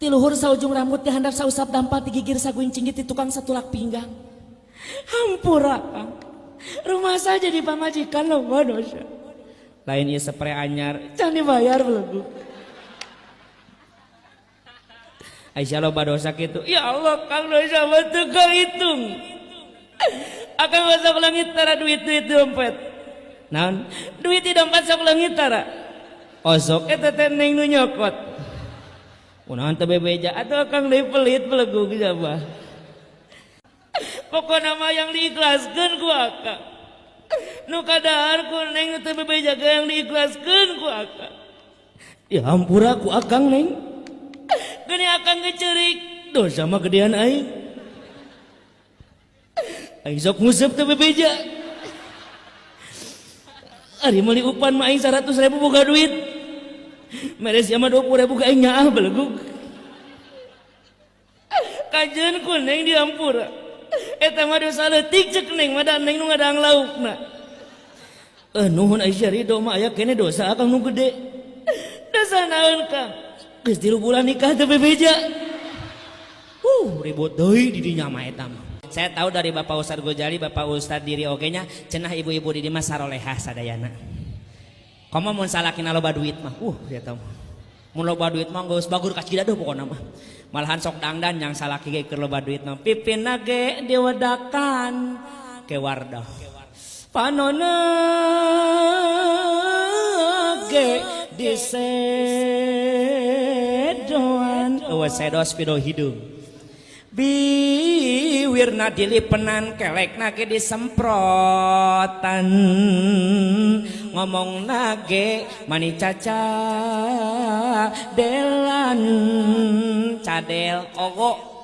Ti luhur saujung rambut, ti handap sausap dampal, ti gigir saguncing, ti tukang satulak pinggang. Hampura, Kang. Rumasa jadi pamajikan loba dosa. Lain ieu sepre anyar, can dibayar belegu. Aisyah loba dosa kitu. Ya Allah, Kang, dosa mah teu kahitung. Akang sok leungit tara duit-duit di dompet. Naon? Duit di dompet sok leungit tara. Osok eta teh neng nu nyokot. Kunaon teu bebeja atuh akang deui pelit belegu geus abah. Pokona mah yang diikhlaskeun ku akang. Nu kadahar ku neng nu teu bebeja ge yang diikhlaskeun ku akang. Ya hampura ku akang neng. Geuning akang ge ceurik, dosa mah gedean aing. Aing sok nguseup teu bebeja. Ari meuli upan mah aing 100 ribu boga duit. Mere sia mah 20 ribu ge aing nyaah belegug. Kajeun ku neng dihampura. Eta mah dosa leutik cek neng mah, da neng nu ngadang laukna. Eh, nuhun Aisyah ridho mah aya keneh dosa akang nu gede. Dosa naon, Kang? Geus 3 bulan nikah teu bebeja. Ribut deui di dinya mah eta mah. Saya tahu dari Bapak Ustadz Gojali, Bapak Ustadz diri oge nya, cenah ibu-ibu di dieu mah sarolehah sadayana. Komo mun salakina loba duit mah, eta mah. Mun loba duit mah geus bagur ka Cidaduh pokona mah. Malahan sok dangdan yang salaki ge keur loba duit mah. Pipina ge diwedakan ke wardah. Panona ge disedoan. Eueuh sedos pido hidung. Biwirna dilipenan, kelekna ge disemprotan, ngomong nage mani caca delan cadel ogo.